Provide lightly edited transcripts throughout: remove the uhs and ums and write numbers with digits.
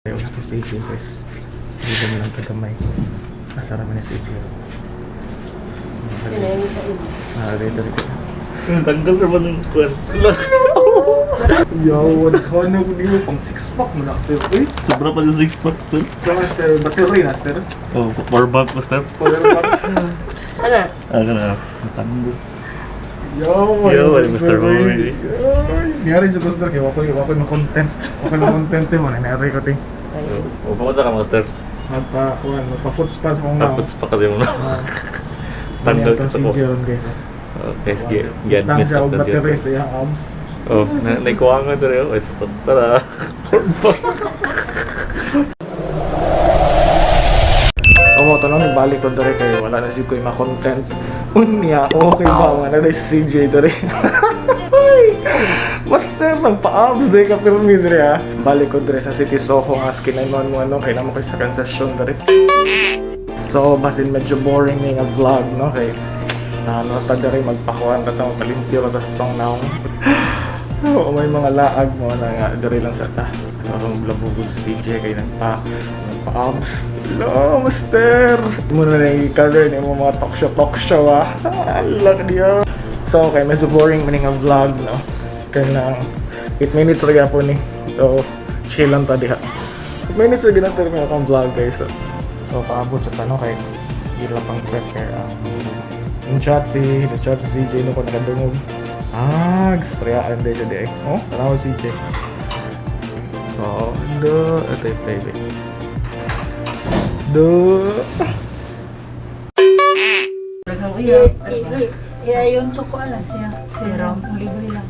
Ayaw na to si AJ, guys. Hindi mo lang tagamay. Asara mo ni si AJ. Ah, dito, dito. Tanggal na ba ng kwan? Yo, ano ko dito pang six pack mo na ito. Uy, Sobra pa yung six pack, sir. So, master, battery na, master. Oh, power bank, master. Power bank. Ano? Ah, kana. Natanggal. Yo, Yo, Mr. Homie. Niyari sa master, kaya wakoy ma-content. Wakoy ma-content mo, nangyari ko ting. Oh, pamunta ka, master. Magpa, kuwan, magpa-foot spa sa kong nao. Tapos pa kasi mo na. Ah, Tanggal ganyan ka tong sa si ko. Jeron, guys. Eh. Okay, sige. Tang Gi-admit siya sa og battery sa iyang abs. Oh, na naikuha nga dere. Oh, sa tara. Power bank. So mo tanong balik ko dere kay wala na jud ko'y ma-content. Unya, okay ba nga na si CJ dere. Master, nagpa-abs dere ka pirmi dere ha. Balik ko dere sa City Soho nga skin mo ano kay namo koy sa session dere. So basin medyo boring ni nga vlog no kay na ano ta dere magpakuan ta tong palimpyo ta sa tong naong. Oo, may mga laag mo na nga dere lang sa ta. Parang labugog si CJ kay nagpa-abs. Hello, master! Mo na lang i-cover ni mo mga talk show talk show ah. Alak niya. So okay, medyo boring man nga vlog no. Kaya nang 8 minutes ra gyapon ni. So chill lang ta diha. 8 minutes ra gyud ang akong vlog, guys. So paabot sa tanong kay di lang pang prepare ang in chat si the chat si DJ no ko nakadungog. Ah, gistrayaan din siya di ay. Oh, tanawa si DJ. So, do, ito yung baby. Do. Iya, yung choco lang siya. Serum. Libre lang.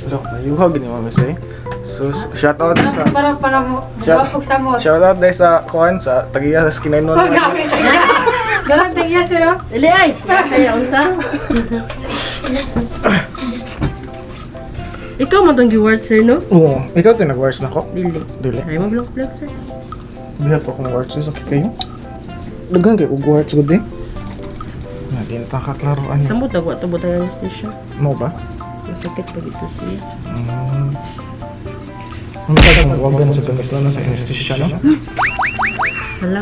Look, mayuhag ni Mama say. So, shout out sa Para para mo mabapog sa mo. Shout out dahil sa kuan sa tagiya sa skinay Oh, grabe tagiya. Galang tagiya sir. Oh. Dili ay! Kaya unta. Ikaw man tong gi-word, sir, no? Oo, ikaw to nag-words na ko. Dili. Dili. Ay mo vlog vlog, sir. Bihat ako ng words sakit kayo. Daghan kay og words gud eh. Na di na ta kaklaro ano. Samot ako ato butang anesthesia. Mo ba? Masakit pag ito siya. Ano ka kung wag na sa tamis na sa anesthesia no? Hala.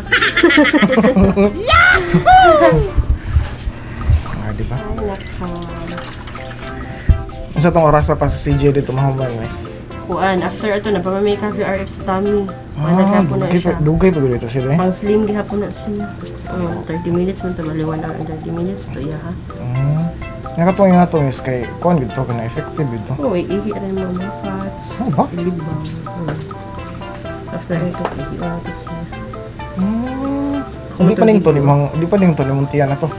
Ah, di ba? Unsa tong oras na pa sa CJ dito mahuman, guys? Kuan, after ato na pa may coffee RF sa tummy. Ah, Ah, na dugay pa, siya. dugay pa dito sila eh. Pang slim gihapon na siya. Oh, 30 minutes man to bali 1 hour and 30 minutes to iya ha. Nakatuwa nga to is kay kuan gid to kana effective gid to. Oh, ihi ra mo mga fats. Ano ba? Ilibang. After ito, ihi ra to siya. Hindi pa ning to ni mang, di pa ning to ni mong tiyan na to.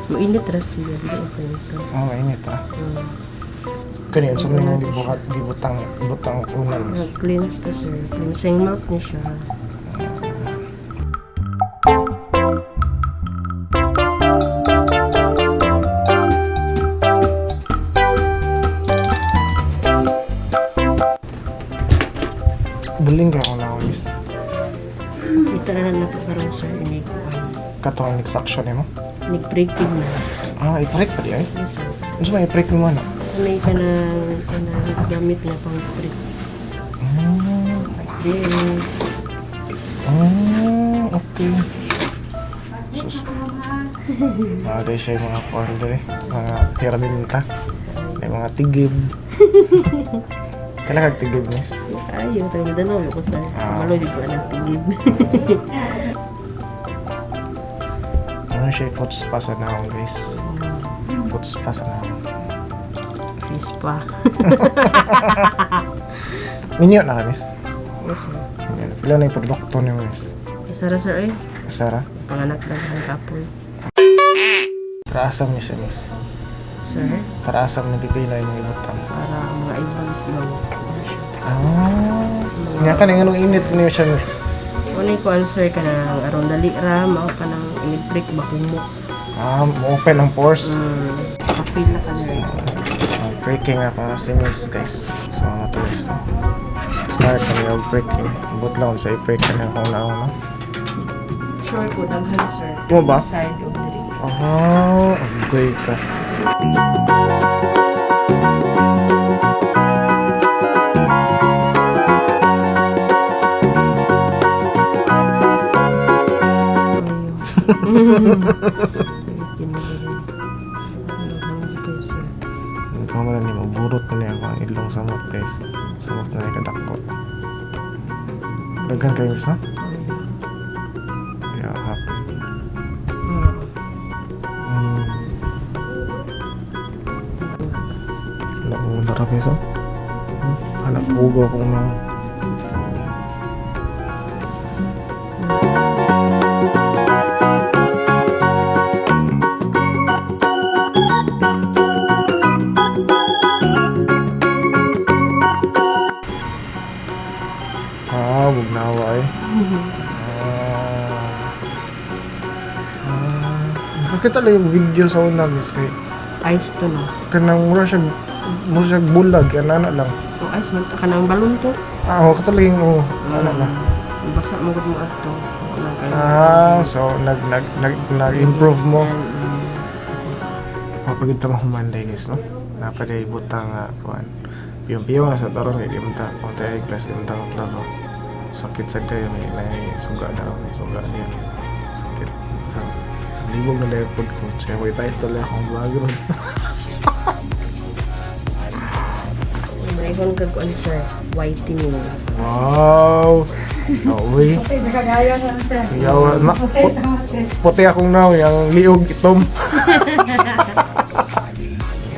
Mainit ra siya, dili okay ito. Ah, mainit ah. Kani unsa man yung gibuhat gibutang butang una miss. Nag-cleanse to sir. Cleansing milk ni siya. Buling kay ako na miss. Ito na lang nato karon sir, inig kuan. Katong nag-suction nimo. Inig breaking na. Ah, i-break pa di ay. Yes, sir. Unsa may i-break nimo ano? May kanang kanang gamit na pang break. Like this. Ah, okay. Sus. Bagay siya yung mga folder eh. Mga piraminta. May mga tigib. Kailan kag tigib, miss? Ay, yung tayo Mindanao ko sir. Ah. Malo di ko alam tigib. Ano siya foot spa sa naong, guys. Foot spa sa naong. Face pa. Minyo na ka, miss? Yes sir. Minyo na. Pila na yung produkto niyo, miss? Isa ra sir eh. Sara? Panganak lang ang kapoy. Para asam niyo siya, miss. Sir, Para asam ni pipila yung ibutang. para ang mga ibang slow. Ano siya? Ah. Nga ka na anong init niyo siya, miss. Unay ko answer ka na aron dali ra mao ka nang inig break ba kumok. Ah, mo-open ang pores. Ka-feel na ka na. Breaking na pa si miss, guys. So, ano to, guys? Start kami og breaking. Abot lang sa i-break na akong naong, no? Sure ko daghan sir. Mo ba? Side og diri. Ah, agoy ka. Ang kama na ni maburot na niya ako ang ilong samot, guys. Samot na niya kadako. Daghan kayo, miss, no? Yeah, happy. Nauna ra guys, oh. Anak bugaw kong no. Ah, bugnawa eh. Ah. Ah, nakakita lang yung video sa una, miss, kay Ice to no. kanang mura siya bulag, yan ana lang. O ice man to kanang balon to. Ah, oh, katulad yung oh, ana na. Basa mo gud mo adto. Wala kayo. Ah, so nag nag nag nag-improve mo. Mapagod ta mahumanday guys, no? Napaday butang nga kuan. Piyong-piyong na sa tarong kay di man ta kung tayo class di man ta maklaro. Sakit sa dayo may may suga na raw, may suga niya. Sakit. Sa libog na dayo pod ko. Kaya may title akong vlog ron. Mayroon kag kuan sir, whitening. Wow! No way. Okay, nakagaya na sir. Yawa na. Okay, sama sir. Puti akong now, yung liog itom.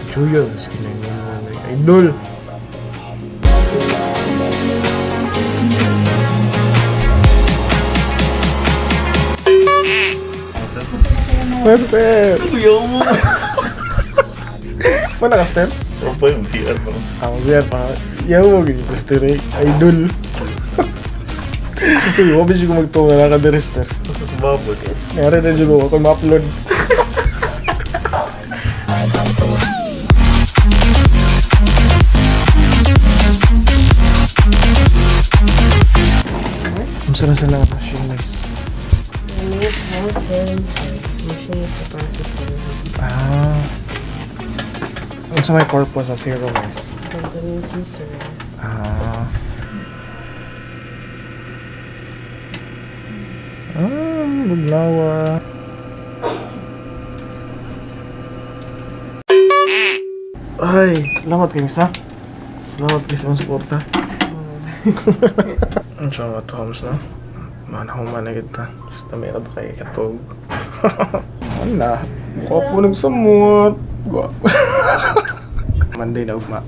Chuyo, skin idol. Pwede. Kuya mo. Wala ka, Steph? Ano pa yung PR mo? Ang weird pa. Yaw mo, ganyan ko, Steph, eh. Idol. Uy, wabis ko magtunga na ka, Steph. Basta sumabot eh. Nangyari na dyan ako ma-upload. Ang sarap sila ng machine, guys. May house serum sir. Machine ito para sa serum. Ah. Ang sa may purpose sa serum, guys. Vitamin C sir. Ah. Ah, buglawa. Ay, salamat kayo, ha? Salamat kayo sa mga suporta. Ang siya mga Toms, no? Manahuma na kita. Basta meron pa kayo katog. Wala. Gwapo nagsamot. Gwapo. Monday na ugma.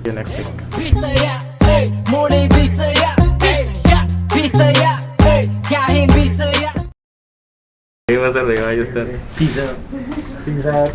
See you next week. Bisaya, hey, morning Bisaya, hey, yeah, Bisaya, hey, kahin Bisaya. Ay, masarap. Ayos na. Pizza. Pizza.